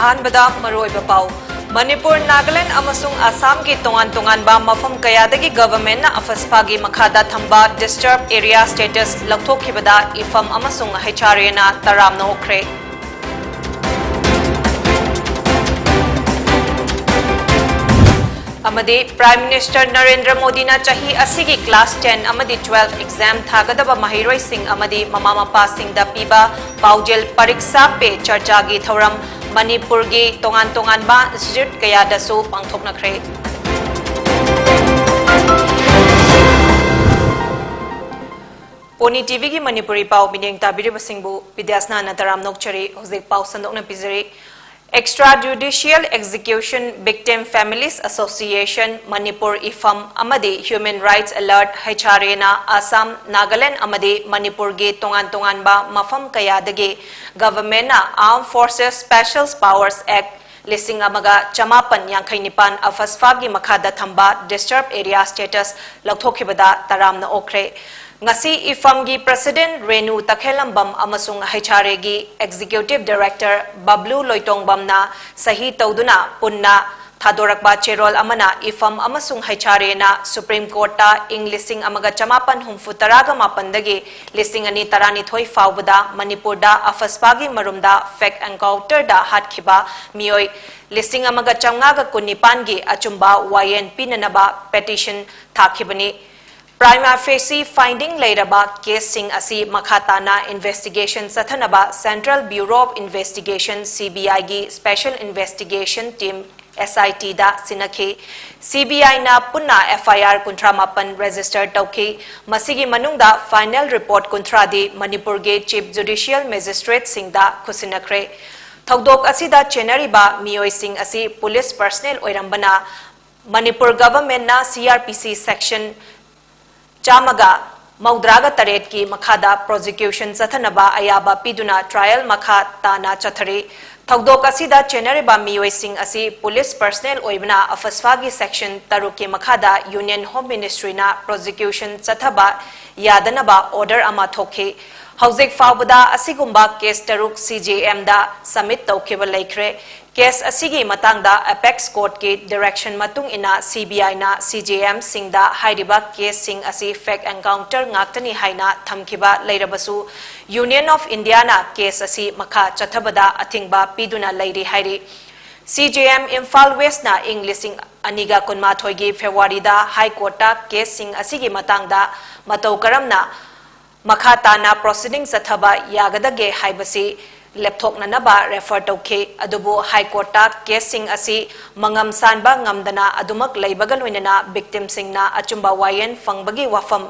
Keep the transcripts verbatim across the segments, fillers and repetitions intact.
ꯑꯍꯥꯟꯕꯗ ꯃꯔꯨꯑꯣꯏꯕ ꯄꯥꯎ꯫ ꯃꯅꯤꯄꯨꯔ, ꯅꯥꯒꯥꯂꯦꯟꯗ ꯑꯃꯁꯨꯡ ꯑꯁꯥꯝꯒꯤ ꯇꯣꯉꯥꯟ ꯇꯣꯉꯥꯟꯕ ꯃꯐꯝ ꯀꯌꯥꯗꯒꯤ ꯒꯚꯔꯟꯃꯦꯟꯠꯅ ꯑꯐꯁꯐꯥꯒꯤ ꯃꯈꯥꯗ ꯊꯝꯕ ꯗꯤꯁꯇꯔꯕ ꯑꯦꯔꯤꯌꯥ ꯁ꯭ꯇꯦꯇꯁ ꯂꯧꯊꯣꯛꯈꯤꯕꯗ ꯏꯐꯝ ꯑꯃꯁꯨꯡ ꯍꯩꯆ ꯑꯥꯔ ꯑꯦꯅ ꯇꯔꯥꯝꯅ ꯑꯣꯛꯈ꯭ꯔꯦ꯫ ꯑꯃꯗꯤ ꯄ꯭ꯔꯥꯏꯝ ꯃꯤꯅꯤꯁꯇꯔ ꯅꯔꯦꯟꯗ꯭ꯔ ꯃꯣꯗꯤꯅ ꯆꯍꯤ ꯑꯁꯤꯒꯤ ꯀ꯭ꯂꯥꯁ ꯇꯦꯟ ꯑꯃꯗꯤ ꯇꯨꯋꯦꯜꯐ ꯑꯦꯛꯖꯥꯝ ꯊꯥꯒꯗꯕ ꯃꯍꯩꯔꯣꯏꯁꯤꯡ ꯑꯃꯗꯤ ꯃꯃꯥ ꯃꯄꯥꯁꯤꯡꯗ ꯄꯤꯕ ꯄꯥꯎꯖꯦꯜ ꯄꯔꯤꯛꯁꯥ ꯄꯦ ꯆꯔꯆꯥꯒꯤ ꯊꯧꯔꯝ ꯃꯅꯤꯄꯨꯔꯒꯤ ꯇꯣꯉꯥꯟ ꯇꯣꯉꯥꯟꯕ ꯏꯟꯁꯇꯤꯇ꯭ꯌꯨꯠ ꯀꯌꯥꯗꯁꯨ ꯄꯥꯡꯊꯣꯛꯅꯈ꯭ꯔꯦ꯫ ꯄꯣꯅꯤ ꯇꯤꯚꯤꯒꯤ ꯃꯅꯤꯄꯨꯔꯤ ꯄꯥꯎ ꯃꯤꯠꯌꯦꯡ ꯇꯥꯕꯤꯔꯤꯕꯁꯤꯡꯕꯨ ꯕꯤꯗ꯭ꯌꯥꯁꯅꯥꯅ ꯇꯔꯥꯝꯅ ꯑꯣꯛꯆꯔꯤ꯫ ꯍꯧꯖꯤꯛ ꯄꯥꯎ ꯁꯟꯗꯣꯛꯅ ꯄꯤꯖꯔꯤ꯫ Extrajudicial Execution Victim Families Association Manipur, ꯏꯐꯝ, ꯑꯃꯗꯤ Human Rights Alert, H R ꯑꯦꯅ ꯑꯁꯥꯝ, ꯅꯥꯒꯥꯂꯦꯟꯗ ꯑꯃꯗꯤ ꯃꯅꯤꯄꯨꯔꯒꯤ ꯇꯣꯉꯥꯟ ꯇꯣꯉꯥꯟꯕ ꯃꯐꯝ ꯀꯌꯥꯗꯒꯤ ꯒꯚꯔꯟꯃꯦꯟꯠꯅ Armed Forces Special Powers Act ꯂꯤꯁꯤꯡ ꯑꯃꯒ ꯆꯃꯥꯄꯟ ꯌꯥꯡꯈꯩ ꯅꯤꯄꯥꯟ ꯑꯐꯁꯐꯥꯒꯤ ꯃꯈꯥꯗ ꯊꯝꯕ ꯗꯤꯁꯇꯔꯕ ꯑꯦꯔꯤꯌꯥ ꯁ꯭ꯇꯦꯇꯁ ꯂꯧꯊꯣꯛꯈꯤꯕꯗ ꯇꯔꯥꯝꯅ ꯑꯣꯛꯈ꯭ꯔꯦ꯫ ꯉꯁꯤ ꯏꯐꯝꯒꯤ ꯄ꯭ꯔꯁꯤꯗꯦꯟꯠ ꯔꯦꯅꯨ ꯇꯈꯦꯜꯂꯝꯕꯝ ꯑꯃꯁꯨꯡ ꯍꯩꯆ ꯑꯥꯔ ꯑꯦꯒꯤ ꯑꯦꯛꯖꯤꯀ꯭ꯌꯨꯇꯤꯚ ꯗꯥꯏꯔꯦꯛꯇꯔ ꯕꯕ꯭ꯂꯨ ꯂꯣꯏꯇꯣꯡꯕꯝꯅ ꯁꯍꯤ ꯇꯧꯗꯨꯅ ꯄꯨꯟꯅ ꯊꯥꯗꯣꯔꯛꯄ ꯆꯦꯔꯣꯜ ꯑꯃꯅ ꯏꯐꯝ ꯑꯃꯁꯨꯡ ꯍꯩꯆ ꯑꯥꯔ ꯑꯦꯅ ꯁꯨꯄ꯭ꯔꯤꯝ ꯀꯣꯔꯠꯇ ꯏꯪ ꯂꯤꯁꯤꯡ ꯑꯃꯒ ꯆꯃꯥꯄꯟ ꯍꯨꯝꯐꯨ ꯇꯔꯥꯒ ꯃꯥꯄꯟꯗꯒꯤ ꯂꯤꯁꯤꯡ ꯑꯅꯤ ꯇꯔꯥꯅꯤꯊꯣꯏ ꯐꯥꯎꯕꯗ ꯃꯅꯤꯄꯨꯔꯗ ꯑꯐꯁꯐꯥꯒꯤ ꯃꯔꯨꯝꯗ ꯐꯦꯛ ꯑꯦꯟꯀꯥꯎꯟꯇꯔꯗ ꯍꯥꯠꯈꯤꯕ ꯃꯤꯑꯣꯏ ꯂꯤꯁꯤꯡ ꯑꯃꯒ ꯆꯥꯝꯃꯉꯥꯒ ꯀꯨꯟꯅꯤꯄꯥꯟꯒꯤ ꯑꯆꯨꯝꯕ ꯋꯥꯌꯦꯜ ꯄꯤꯅꯅꯕ ꯄꯦꯇꯤꯁꯟ ꯊꯥꯈꯤꯕꯅꯤ꯫ Prima facie finding ꯂꯩꯔꯕ ꯀꯦꯁꯁꯤꯡ ꯑꯁꯤ ꯃꯈꯥ ꯇꯥꯅ ꯏꯟꯚꯦꯁꯇꯤꯒꯦꯁꯟ ꯆꯠꯊꯅꯕ Central Bureau of Investigation, C B ꯑꯥꯏꯒꯤ Special Investigation Team, ꯑꯦꯁ ꯑꯥꯏ ꯇꯤꯗ ꯁꯤꯟꯅꯈꯤ꯫ ꯁꯤ ꯕꯤ ꯑꯥꯏꯅ ꯄꯨꯟꯅ ꯑꯦꯐ ꯑꯥꯏ ꯑꯥꯔ ꯀꯨꯟꯊ꯭ꯔꯥ ꯃꯥꯄꯟ ꯔꯦꯖꯤꯁꯇꯔ ꯇꯧꯈꯤ꯫ ꯃꯁꯤꯒꯤ ꯃꯅꯨꯡꯗ ꯐꯥꯏꯅꯦꯜ ꯔꯤꯄꯣꯔꯠ ꯀꯨꯟꯊ꯭ꯔꯥꯗꯤ ꯃꯅꯤꯄꯨꯔꯒꯤ ꯆꯤꯐ ꯖꯨꯗꯤꯁꯤꯌꯦꯜ ꯃꯦꯖꯤꯁꯇ꯭ꯔꯦꯠꯁꯤꯡꯗ ꯈꯨꯠꯁꯤꯟꯅꯈ꯭ꯔꯦ꯫ ꯊꯧꯗꯣꯛ ꯑꯁꯤꯗ ꯆꯦꯟꯅꯔꯤꯕ ꯃꯤꯑꯣꯏꯁꯤꯡ ꯑꯁꯤ ꯄꯨꯂꯤꯁ ꯄꯔꯁꯅꯦꯜ ꯑꯣꯏꯔꯝꯕꯅ, ꯃꯅꯤꯄꯨꯔ ꯒꯚꯔꯟꯃꯦꯟꯠꯅ ꯁꯤ ꯑꯥꯔ ꯄꯤ ꯁꯤ ꯁꯦꯛꯁꯟ ꯆꯥꯝꯃꯒ ꯃꯧꯗ꯭ꯔꯥꯒ ꯇꯔꯦꯠꯀꯤ ꯃꯈꯥꯗ ꯄ꯭ꯔꯣꯁꯤꯀ꯭ꯌꯨꯁꯟ ꯆꯠꯊꯅꯕ ꯑꯌꯥꯕ ꯄꯤꯗꯨꯅ ꯇ꯭ꯔꯥꯏꯌꯦꯜ ꯃꯈꯥ ꯇꯥꯅ ꯆꯠꯊꯔꯤ꯫ ꯊꯧꯗꯣꯛ ꯑꯁꯤꯗ ꯆꯦꯟꯅꯔꯤꯕ ꯃꯤꯑꯣꯏꯁꯤꯡ ꯑꯁꯤ ꯄꯨꯂꯤꯁ ꯄꯔꯁꯅꯦꯜ ꯑꯣꯏꯕꯅ, ꯑꯐꯁꯐꯥꯒꯤ ꯁꯦꯛꯁꯟ ꯇꯔꯨꯛꯀꯤ ꯃꯈꯥꯗ ꯌꯨꯅꯤꯌꯟ ꯍꯣꯝ ꯃꯤꯅꯤꯁꯇ꯭ꯔꯤꯅ ꯄ꯭ꯔꯣꯁꯤꯀ꯭ꯌꯨꯁꯟ ꯆꯠꯊꯕ ꯌꯥꯗꯅꯕ ꯑꯣꯔꯗꯔ ꯑꯃ ꯊꯣꯛꯈꯤ꯫ ꯍꯧꯖꯤꯛ ꯐꯥꯎꯕꯗ ꯑꯁꯤꯒꯨꯝꯕ case ꯇꯔꯨꯛ C J M ꯗ submit ꯇꯧꯈꯤꯕ ꯂꯩꯈ꯭ꯔꯦ꯫ Case ꯑꯁꯤꯒꯤ ꯃꯇꯥꯡꯗ Apex Court ꯀꯤ direction ꯃꯇꯨꯡ ꯏꯟꯅ C B I ꯅ C J M ꯁꯤꯡꯗ ꯍꯥꯏꯔꯤꯕ case ꯁꯤꯡ ꯑꯁꯤ fake encounter ꯉꯥꯛꯇꯅꯤ ꯍꯥꯏꯅ ꯊꯝꯈꯤꯕ ꯂꯩꯔꯕꯁꯨ, Union of India ꯅ case ꯑꯁꯤ ꯃꯈꯥ ꯆꯠꯊꯕꯗ ꯑꯊꯤꯡꯕ ꯄꯤꯗꯨꯅ ꯂꯩꯔꯤ ꯍꯥꯏꯔꯤ꯫ C J M Imphal West ꯅ ꯏꯪ ꯂꯤꯁꯤꯡ ꯑꯅꯤꯒ ꯀꯨꯟꯃꯥꯊꯣꯏꯒꯤ February ꯗ High Court ꯇ case ꯁꯤꯡ ꯑꯁꯤꯒꯤ ꯃꯇꯥꯡꯗ ꯃꯇꯧ ꯀꯔꯝꯅ ꯃꯈꯥ ꯇꯥꯅ proceeding ꯆꯠꯊꯕ ꯌꯥꯒꯗꯒꯦ ꯍꯥꯏꯕꯁꯤ ꯂꯦꯞꯊꯣꯛꯅꯅꯕ refer ꯇꯧꯈꯤ꯫ ꯑꯗꯨꯕꯨ High Court ꯇ case ꯁꯤꯡ ꯑꯁꯤ ꯃꯉꯝ ꯁꯥꯟꯕ ꯉꯝꯗꯅ ꯑꯗꯨꯃꯛ ꯂꯩꯕꯒ ꯂꯣꯏꯅꯅ victim ꯁꯤꯡꯅ ꯑꯆꯨꯝꯕ ꯋꯥꯌꯦꯜ ꯐꯪꯕꯒꯤ ꯋꯥꯐꯝ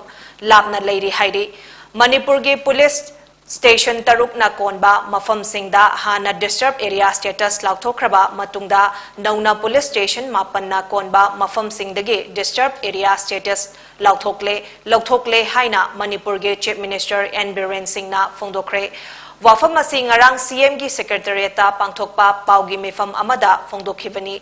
ꯂꯥꯞꯅ ꯂꯩꯔꯤ ꯍꯥꯏꯔꯤ꯫ ꯃꯅꯤꯄꯨꯔꯒꯤ police station ꯇꯔꯨꯛꯅ ꯀꯣꯟꯕ ꯃꯐꯝꯁꯤꯡꯗ ꯍꯥꯟꯅ disturbed area status ꯂꯥꯎꯊꯣꯛꯈ꯭ꯔꯕ ꯃꯇꯨꯡꯗ, ꯅꯧꯅ police station ꯃꯥꯄꯟꯅ ꯀꯣꯟꯕ ꯃꯐꯝꯁꯤꯡꯗꯒꯤ disturbed area status ꯂꯥꯎꯊꯣꯛꯂꯦ, ꯂꯧꯊꯣꯛꯂꯦ ꯍꯥꯏꯅ ꯃꯅꯤꯄꯨꯔꯒꯤ Chief Minister N ꯕꯤꯔꯦꯟ ꯁꯤꯡꯅ ꯐꯣꯡꯗꯣꯛꯈ꯭ꯔꯦ꯫ ꯋꯥꯐꯝ ꯑꯁꯤ ꯉꯔꯥꯡ C M ꯒꯤ Secretariat ꯇ ꯄꯥꯡꯊꯣꯛꯄ ꯄꯥꯎꯒꯤ ꯃꯤꯐꯝ ꯑꯃꯗ ꯐꯣꯡꯗꯣꯛꯈꯤꯕꯅꯤ꯫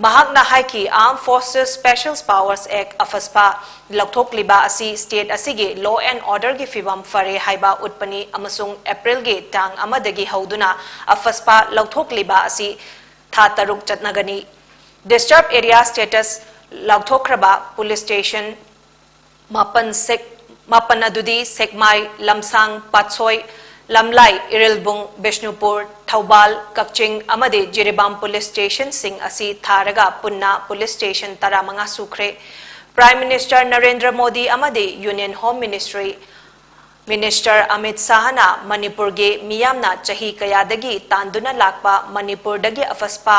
ꯃꯍꯥꯛꯅ ꯍꯥꯏꯈꯤ, Armed Forces Special Powers Act, AFSPA, ꯂꯧꯊꯣꯛꯂꯤꯕ ꯑꯁꯤ state ꯑꯁꯤꯒꯤ law and order ꯒꯤ ꯐꯤꯕꯝ ꯐꯔꯦ ꯍꯥꯏꯕ ꯎꯠꯄꯅꯤ ꯑꯃꯁꯨꯡ April ꯒꯤ ꯇꯥꯡ ꯑꯃꯗꯒꯤ ꯍꯧꯗꯨꯅ AFSPA ꯂꯧꯊꯣꯛꯂꯤꯕ ꯑꯁꯤ ꯊꯥ ꯇꯔꯨꯛ ꯆꯠꯅꯒꯅꯤ꯫ Disturbed area status ꯂꯥꯎꯊꯣꯛꯈ꯭ꯔꯕ police station ꯃꯥꯄꯟ ꯁꯦꯛ-, ꯃꯥꯄꯟ ꯑꯗꯨꯗꯤ ꯁꯦꯛꯃꯥꯏ, ꯂꯝꯁꯥꯡ, ꯄꯥꯠꯁꯣꯏ, ꯂꯝꯂꯥꯏ, ꯏꯔꯤꯜꯕꯨꯡ, ꯕꯤꯁꯅꯨꯄꯨꯔ, ꯊꯧꯕꯥꯜ, ꯀꯛꯆꯤꯡ ꯑꯃꯗꯤ ꯖꯤꯔꯤꯕꯥꯝ police station ꯁꯤꯡ ꯑꯁꯤ ꯊꯥꯔꯒ ꯄꯨꯟꯅ police station ꯇꯔꯥꯃꯉꯥ ꯁꯨꯈ꯭ꯔꯦ꯫ Prime Minister ꯅꯔꯦꯟꯗ꯭ꯔ ꯃꯣꯗꯤ ꯑꯃꯗꯤ Union Home Ministry Minister Amit ꯁꯥꯍꯅ ꯃꯅꯤꯄꯨꯔꯒꯤ ꯃꯤꯌꯥꯝꯅ ꯆꯍꯤ ꯀꯌꯥꯗꯒꯤ ꯇꯥꯟꯗꯨꯅ ꯂꯥꯛꯄ ꯃꯅꯤꯄꯨꯔꯗꯒꯤ AFSPA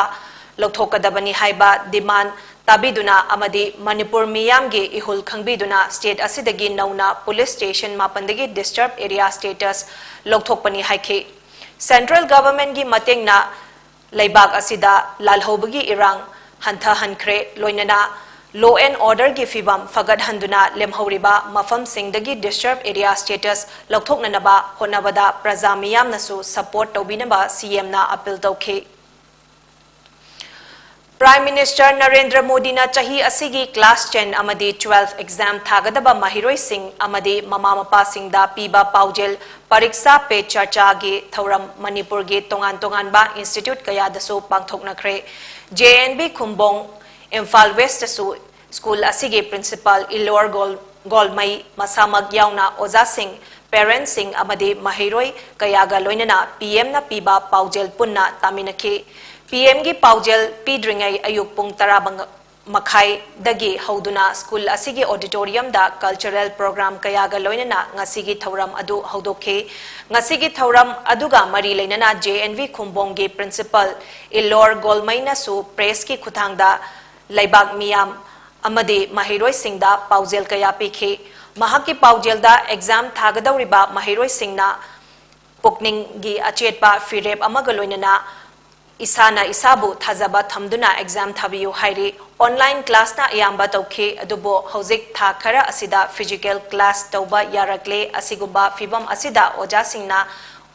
ꯂꯧꯊꯣꯛꯀꯗꯕꯅꯤ ꯍꯥꯏꯕ demand ꯇꯥꯕꯤꯗꯨꯅ ꯑꯃꯗꯤ ꯃꯅꯤꯄꯨꯔ ꯃꯤꯌꯥꯝꯒꯤ ꯏꯍꯨꯜ ꯈꯪꯕꯤꯗꯨꯅ state ꯑꯁꯤꯗꯒꯤ ꯅꯧꯅ police station ꯃꯥꯄꯟꯗꯒꯤ disturbed area status ꯂꯧꯊꯣꯛꯄꯅꯤ ꯍꯥꯏꯈꯤ꯫ Central Government ꯀꯤ ꯃꯇꯦꯡꯅ ꯂꯩꯕꯥꯛ ꯑꯁꯤꯗ ꯂꯥꯜꯍꯧꯕꯒꯤ ꯏꯔꯥꯡ ꯍꯟꯊꯍꯟꯈ꯭ꯔꯦ, ꯂꯣꯏꯅꯅ law and order ꯒꯤ ꯐꯤꯕꯝ ꯐꯒꯠꯍꯟꯗꯨꯅ ꯂꯦꯝꯍꯧꯔꯤꯕ ꯃꯐꯝꯁꯤꯡꯗꯒꯤ disturbed area status ꯂꯧꯊꯣꯛꯅꯅꯕ ꯍꯣꯠꯅꯕꯗ ꯄ꯭ꯔꯖꯥ ꯃꯤꯌꯥꯝꯅꯁꯨ support ꯇꯧꯕꯤꯅꯕ C M ꯅ appeal ꯇꯧꯈꯤ꯫ Prime Minister ꯅꯔꯦꯟꯗ꯭ꯔ ꯃꯣꯗꯤꯅ ꯆꯍꯤ ꯑꯁꯤꯒꯤ class ten ꯑꯃꯗꯤ twelve exam ꯊꯥꯒꯗꯕ ꯃꯍꯩꯔꯣꯏꯁꯤꯡ ꯑꯃꯗꯤ ꯃꯃꯥ ꯃꯄꯥꯁꯤꯡꯗ ꯄꯤꯕ ꯄꯥꯎꯖꯦꯜ ꯄꯔꯤꯛꯁꯥ ꯄꯦ ꯆꯔꯆꯥꯒꯤ ꯊꯧꯔꯝ ꯃꯅꯤꯄꯨꯔꯒꯤ ꯇꯣꯉꯥꯟ ꯇꯣꯉꯥꯟꯕ institute ꯀꯌꯥꯗꯁꯨ ꯄꯥꯡꯊꯣꯛꯅꯈ꯭ꯔꯦ꯫ J N V Khumbong Imphal Westꯇꯁꯨ school ꯑꯁꯤꯒꯤ principal ꯏꯂꯣꯔ ꯒꯣꯜ-, ꯒꯣꯜꯃꯩ ꯃꯁꯥꯃꯛ ꯌꯥꯎꯅ ꯑꯣꯖꯥꯁꯤꯡ, parentsꯁꯤꯡ ꯑꯃꯗꯤ ꯃꯍꯩꯔꯣꯏ ꯀꯌꯥꯒ ꯂꯣꯏꯅꯅ P Mꯅ ꯄꯤꯕ ꯄꯥꯎꯖꯦꯜ ꯄꯨꯟꯅ ꯇꯥꯃꯤꯟꯅꯈꯤ꯫ P Mꯒꯤ ꯄꯥꯎꯖꯦꯜ ꯄꯤꯗ꯭ꯔꯤꯉꯩ ꯑꯌꯨꯛ ꯄꯨꯡ ꯇꯔꯥ ꯃꯈꯥꯏꯗꯒꯤ ꯍꯧꯗꯨꯅ school ꯑꯁꯤꯒꯤ auditoriumꯗ cultural program ꯀꯌꯥꯒ ꯂꯣꯏꯅꯅ ꯉꯁꯤꯒꯤ ꯊꯧꯔꯝ ꯑꯗꯨ ꯍꯧꯗꯣꯛꯈꯤ꯫ ꯉꯁꯤꯒꯤ ꯊꯧꯔꯝ ꯑꯗꯨꯒ ꯃꯔꯤ ꯂꯩꯅꯅ J N V ꯈꯨꯝꯕꯣꯡꯒꯤ principal ꯏꯂꯣꯔ ꯒꯣꯜꯃꯩꯅꯁꯨ pressꯀꯤ ꯈꯨꯠꯊꯥꯡꯗ ꯂꯩꯕꯥꯛ ꯃꯤꯌꯥꯝ ꯑꯃꯗꯤ ꯃꯍꯩꯔꯣꯏꯁꯤꯡꯗ ꯄꯥꯎꯖꯦꯜ ꯀꯌꯥ ꯄꯤꯈꯤ꯫ ꯃꯍꯥꯛꯀꯤ ꯄꯥꯎꯖꯦꯜꯗ exam ꯊꯥꯒꯗꯧꯔꯤꯕ ꯃꯍꯩꯔꯣꯏꯁꯤꯡꯅ ꯄꯨꯛꯅꯤꯡꯒꯤ ꯑꯆꯦꯠꯄ ꯐꯤꯔꯦꯞ ꯑꯃꯒ ꯂꯣꯏꯅꯅ ꯏꯁꯥꯅ ꯏꯁꯥꯕꯨ ꯊꯥꯖꯕ ꯊꯝꯗꯨꯅ exam ꯊꯥꯕꯤꯌꯨ ꯍꯥꯏꯔꯤ꯫ Online classꯅ ꯑꯌꯥꯝꯕ ꯇꯧꯈꯤ, ꯑꯗꯨꯕꯨ ꯍꯧꯖꯤꯛ ꯊꯥ ꯈꯔ ꯑꯁꯤꯗ physical class ꯇꯧꯕ ꯌꯥꯔꯛꯂꯦ꯫ ꯑꯁꯤꯒꯨꯝꯕ ꯐꯤꯚꯝ ꯑꯁꯤꯗ ꯑꯣꯖꯥꯁꯤꯡꯅ,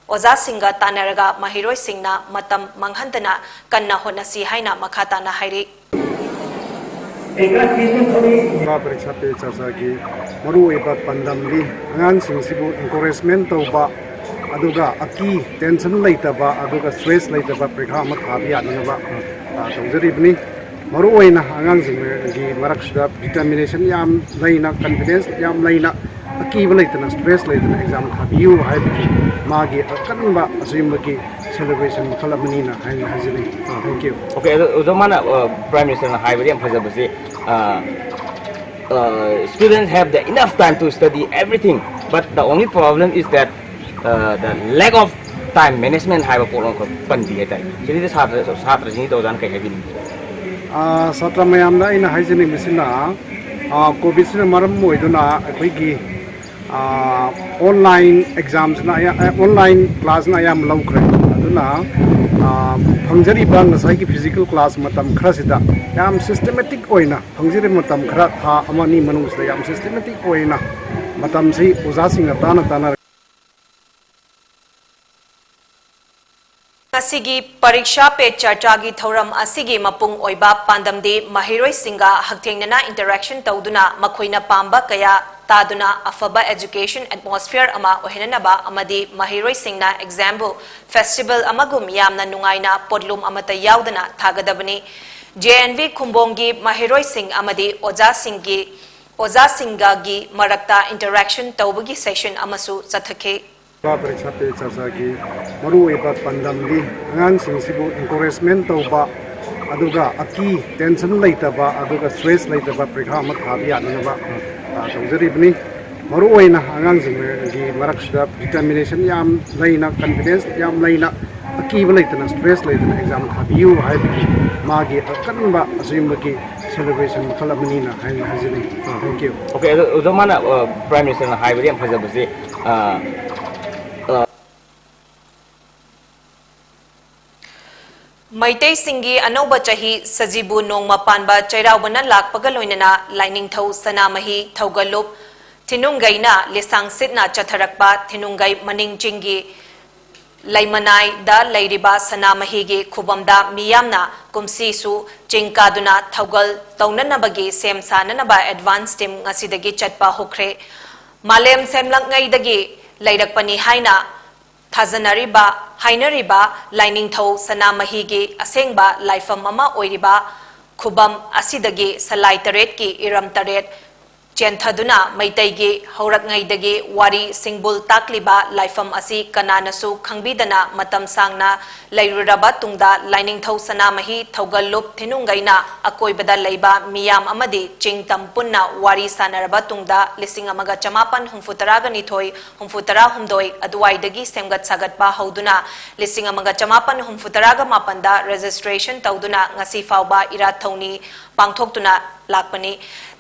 ꯑꯣꯖꯥꯁꯤꯡꯒ ꯇꯥꯟꯅꯔꯒ ꯃꯍꯩꯔꯣꯏꯁꯤꯡꯅ ꯃꯇꯝ ꯃꯥꯡꯍꯟꯗꯅ ꯀꯟꯅ ꯍꯣꯠꯅꯁꯤ ꯍꯥꯏꯅ ꯃꯈꯥ ꯇꯥꯅ ꯍꯥꯏꯔꯤ꯫ ꯄꯔꯤꯈꯥ ꯄꯦ ꯆꯔꯆꯥꯒꯤ ꯃꯔꯨꯑꯣꯏꯕ ꯄꯥꯟꯗꯝꯗꯤ ꯑꯉꯥꯡꯁꯤꯡꯁꯤꯕꯨ encouragement ꯇꯧꯕ, ꯑꯗꯨꯒ ꯑꯀꯤ tension ꯂꯩꯇꯕ, ꯑꯗꯨꯒ stress ꯂꯩꯇꯕ ꯄꯔꯤꯈꯥ ꯑꯃ ꯊꯥꯕ ꯌꯥꯅꯅꯕ, ꯑ, ꯇꯧꯖꯔꯤꯕꯅꯤ꯫ ꯃꯔꯨꯑꯣꯏꯅ ꯑꯉꯥꯡꯁꯤꯡꯒꯤ ꯃꯔꯛꯁꯤꯗ determination ꯌꯥꯝ ꯂꯩꯅ, confidence ꯌꯥꯝ ꯂꯩꯅ, ꯑꯀꯤꯕ ꯂꯩꯇꯅ, stress ꯂꯩꯇꯅ exam ꯊꯥꯕꯤꯌꯨ ꯍꯥꯏꯕꯒꯤ ꯃꯥꯒꯤ ꯑꯀꯟꯕ ꯑꯁꯤꯒꯨꯝꯕꯒꯤ celebration ꯃꯈꯜ ꯑꯃꯅꯤꯅ ꯍꯥꯏꯅ ꯍꯥꯏꯖꯅꯤꯡꯏ꯫ Thank you꯫ Okay, ꯑꯗꯣ ꯑꯣꯖꯥ, ꯃꯥꯅ, ꯑ, Prime Ministerꯅ ꯍꯥꯏꯕꯗ ꯌꯥꯝ ꯐꯖꯕꯁꯦ, ꯑ, ꯑ, students have the enough time to study everything, but the only problem is that, uh, the lack of time management ꯍꯥꯏꯕ ꯄꯣꯠ ꯑꯃꯈꯛ ꯄꯟꯕꯤ ꯍꯥꯏꯇꯥꯔꯦ꯫ ꯁꯤꯗꯩꯗ ꯁꯥꯇ꯭ꯔ, ꯁꯥꯇ꯭ꯔꯁꯤꯡꯁꯤꯗ ꯑꯣꯖꯥꯅ ꯀꯩ ꯍꯥꯏꯕꯤꯅꯤꯡꯒꯦ? ꯑ, ꯁꯥꯇ꯭ꯔ ꯃꯌꯥꯝꯗ ꯑꯩꯅ ꯍꯥꯏꯖꯅꯤꯡꯕꯁꯤꯅ, ꯑ, COVIDꯁꯤꯅ ꯃꯔꯝ ꯑꯣꯏꯗꯨꯅ ꯑꯩꯈꯣꯏꯒꯤ, ꯑ, online examꯁꯤꯅ ꯑꯌꯥ-, ꯑ, online classꯅ ꯑꯌꯥꯝꯕ ꯂꯧꯈ꯭ꯔꯦ꯫ ꯑꯗꯨꯅ, ꯑ, ꯐꯪꯖꯔꯤꯕ ꯉꯁꯥꯏꯒꯤ physical class ꯃꯇꯝ ꯈꯔꯁꯤꯗ ꯌꯥꯝ systematic ꯑꯣꯏꯅ ꯐꯪꯖꯔꯤꯕ ꯃꯇꯝ ꯈꯔ, ꯊꯥ ꯑꯃ ꯑꯅꯤ ꯃꯅꯨꯡꯁꯤꯗ ꯌꯥꯝ systematic ꯑꯣꯏꯅ ꯃꯇꯝꯁꯤ ꯑꯣꯖꯥꯁꯤꯡꯒ ꯇꯥꯟꯅ ꯇꯥꯟꯅꯔꯒ ꯉꯁꯤꯒꯤ ꯄꯔꯤꯛꯁꯥ ꯄꯦ ꯆꯔꯆꯥꯒꯤ ꯊꯧꯔꯝ ꯑꯁꯤꯒꯤ ꯃꯄꯨꯡ ꯑꯣꯏꯕ ꯄꯥꯟꯗꯝꯗꯤ ꯃꯍꯩꯔꯣꯏꯁꯤꯡꯒ ꯍꯛꯊꯦꯡꯅꯅ interaction ꯇꯧꯗꯨꯅ ꯃꯈꯣꯏꯅ ꯄꯥꯝꯕ ꯀꯌꯥ ꯇꯥꯗꯨꯅ ꯑꯐꯕ education atmosphere ꯑꯃ ꯑꯣꯏꯍꯟꯅꯕ ꯑꯃꯗꯤ ꯃꯍꯩꯔꯣꯏꯁꯤꯡꯅ examꯕꯨ festival ꯑꯃꯒꯨꯝ ꯌꯥꯝꯅ ꯅꯨꯡꯉꯥꯏꯅ ꯄꯣꯠꯂꯨꯝ ꯑꯃꯠꯇ ꯌꯥꯎꯗꯅ ꯊꯥꯒꯗꯕꯅꯤ꯫ J N V ꯈꯨꯝꯕꯣꯡꯒꯤ ꯃꯍꯩꯔꯣꯏꯁꯤꯡ ꯑꯃꯗꯤ ꯑꯣꯖꯥꯁꯤꯡꯒꯤ ꯑꯣꯖꯥꯁꯤꯡꯒꯒꯤ ꯃꯔꯛꯇ interaction ꯇꯧꯕꯒꯤ session ꯑꯃꯁꯨ ꯆꯠꯊꯈꯤ꯫ ꯄꯔꯤꯈꯥ ꯄꯦ ꯆꯔꯆꯥꯒꯤ ꯃꯔꯨꯑꯣꯏꯕ ꯄꯥꯟꯗꯝꯗꯤ ꯑꯉꯥꯡꯁꯤꯡꯁꯤꯕꯨ encouragement ꯇꯧꯕ, ꯑꯗꯨꯒ ꯑꯀꯤ tension ꯂꯩꯇꯕ, ꯑꯗꯨꯒ stress ꯂꯩꯇꯕ ꯄꯔꯤꯈꯥ ꯑꯃ ꯊꯥꯕ ꯌꯥꯅꯅꯕ, ꯑ, ꯇꯧꯖꯔꯤꯕꯅꯤ꯫ ꯃꯔꯨꯑꯣꯏꯅ ꯑꯉꯥꯡꯁꯤꯡꯒꯤ ꯃꯔꯛꯁꯤꯗ determination ꯌꯥꯝ ꯂꯩꯅ, confidence ꯌꯥꯝ ꯂꯩꯅ, ꯑꯀꯤꯕ ꯂꯩꯇꯅ, stress ꯂꯩꯇꯅ exam ꯊꯥꯕꯤꯌꯨ ꯍꯥꯏꯕꯒꯤ ꯃꯥꯒꯤ ꯑꯀꯟꯕ ꯑꯁꯤꯒꯨꯝꯕꯒꯤ celebration ꯃꯈꯜ ꯑꯃꯅꯤꯅ ꯍꯥꯏꯅ ꯍꯥꯏꯖꯅꯤꯡꯏ꯫ Thank you꯫ Okay, ꯑꯗꯣ ꯑꯣꯖꯥ, ꯃꯥꯅ, ꯑ, Prime Ministerꯅ ꯍꯥꯏꯕꯗ ꯌꯥꯝ ꯐꯖꯕꯁꯦ, ꯑ, ꯑ, ꯃꯩꯇꯩꯁꯤꯡꯒꯤ ꯑꯅꯧꯕ ꯆꯍꯤ ꯁꯖꯤꯕꯨ ꯅꯣꯡꯃ ꯄꯥꯟꯕ ꯆꯩꯔꯥꯎꯕꯅ ꯂꯥꯛꯄꯒ ꯂꯣꯏꯅꯅ ꯂꯥꯏꯅꯤꯡꯊꯧ ꯁꯅꯥꯃꯍꯤ ꯊꯧꯒꯜꯂꯨꯞ ꯊꯤꯅꯨꯡꯒꯩꯅ ꯂꯤꯁꯥꯡ ꯁꯤꯠꯅ ꯆꯠꯊꯔꯛꯄ ꯊꯤꯅꯨꯡꯒꯩ ꯃꯅꯤꯡ ꯆꯤꯡꯒꯤ ꯂꯩꯃꯅꯥꯏꯗ ꯂꯩꯔꯤꯕ ꯁꯅꯥꯃꯍꯤꯒꯤ ꯈꯨꯕꯝꯗ ꯃꯤꯌꯥꯝꯅ ꯀꯨꯝꯁꯤꯁꯨ ꯆꯤꯡ ꯀꯥꯗꯨꯅ ꯊꯧꯒꯜ ꯇꯧꯅꯅꯕꯒꯤ ꯁꯦꯝ ꯁꯥꯅꯅꯕ advance team ꯉꯁꯤꯗꯒꯤ ꯆꯠꯄ ꯍꯧꯈ꯭ꯔꯦ꯫ ꯃꯥꯂꯦꯝ ꯁꯦꯝꯂꯛꯉꯩꯗꯒꯤ ꯂꯩꯔꯛꯄꯅꯤ ꯍꯥꯏꯅ ꯊꯥꯖꯅꯔꯤꯕ, ꯍꯥꯏꯅꯔꯤꯕ ꯂꯥꯏꯅꯤꯡꯊꯧ ꯁꯅꯥꯃꯍꯤꯒꯤ ꯑꯁꯦꯡꯕ ꯂꯥꯏꯐꯝ ꯑꯃ ꯑꯣꯏꯔꯤꯕ ꯈꯨꯕꯝ ꯑꯁꯤꯗꯒꯤ ꯁꯂꯥꯏ ꯇꯔꯦꯠꯀꯤ ꯏꯔꯝ ꯇꯔꯦꯠ ꯆꯦꯟꯊꯗꯨꯅ ꯃꯩꯇꯩꯒꯤ ꯍꯧꯔꯛꯉꯩꯗꯒꯤ ꯋꯥꯔꯤ ꯁꯤꯡꯕꯨꯜ ꯇꯥꯛꯂꯤꯕ ꯂꯥꯏꯐꯝ ꯑꯁꯤ ꯀꯅꯥꯅꯁꯨ ꯈꯪꯕꯤꯗꯅ ꯃꯇꯝ ꯁꯥꯡꯅ ꯂꯩꯔꯨꯔꯕ ꯇꯨꯡꯗ ꯂꯥꯏꯅꯤꯡꯊꯧ ꯁꯅꯥꯃꯍꯤ ꯊꯧꯒꯜꯂꯨꯞ ꯊꯤꯅꯨꯡꯒꯩꯅ ꯑꯀꯣꯏꯕꯗ ꯂꯩꯕ ꯃꯤꯌꯥꯝ ꯑꯃꯗꯤ ꯆꯤꯡ ꯇꯝ ꯄꯨꯟꯅ ꯋꯥꯔꯤ ꯁꯥꯅꯔꯕ ꯇꯨꯡꯗ ꯂꯤꯁꯤꯡ ꯑꯃꯒ ꯆꯃꯥꯄꯟ ꯍꯨꯝꯐꯨ ꯇꯔꯥꯒ ꯅꯤꯊꯣꯏ, ꯍꯨꯝꯐꯨ ꯇꯔꯥ ꯍꯨꯝꯗꯣꯏ ꯑꯗꯨꯋꯥꯏꯗꯒꯤ ꯁꯦꯝꯒꯠ ꯁꯥꯒꯠꯄ ꯍꯧꯗꯨꯅ ꯂꯤꯁꯤꯡ ꯑꯃꯒ ꯆꯃꯥꯄꯟ ꯍꯨꯝꯐꯨ ꯇꯔꯥꯒ ꯃꯥꯄꯟꯗ registration ꯇꯧꯗꯨꯅ ꯉꯁꯤ ꯐꯥꯎꯕ ꯏꯔꯥꯠ ꯊꯧꯅꯤ ꯄꯥꯡꯊꯣꯛꯇꯨꯅ ꯂꯥꯛꯄꯅꯤ꯫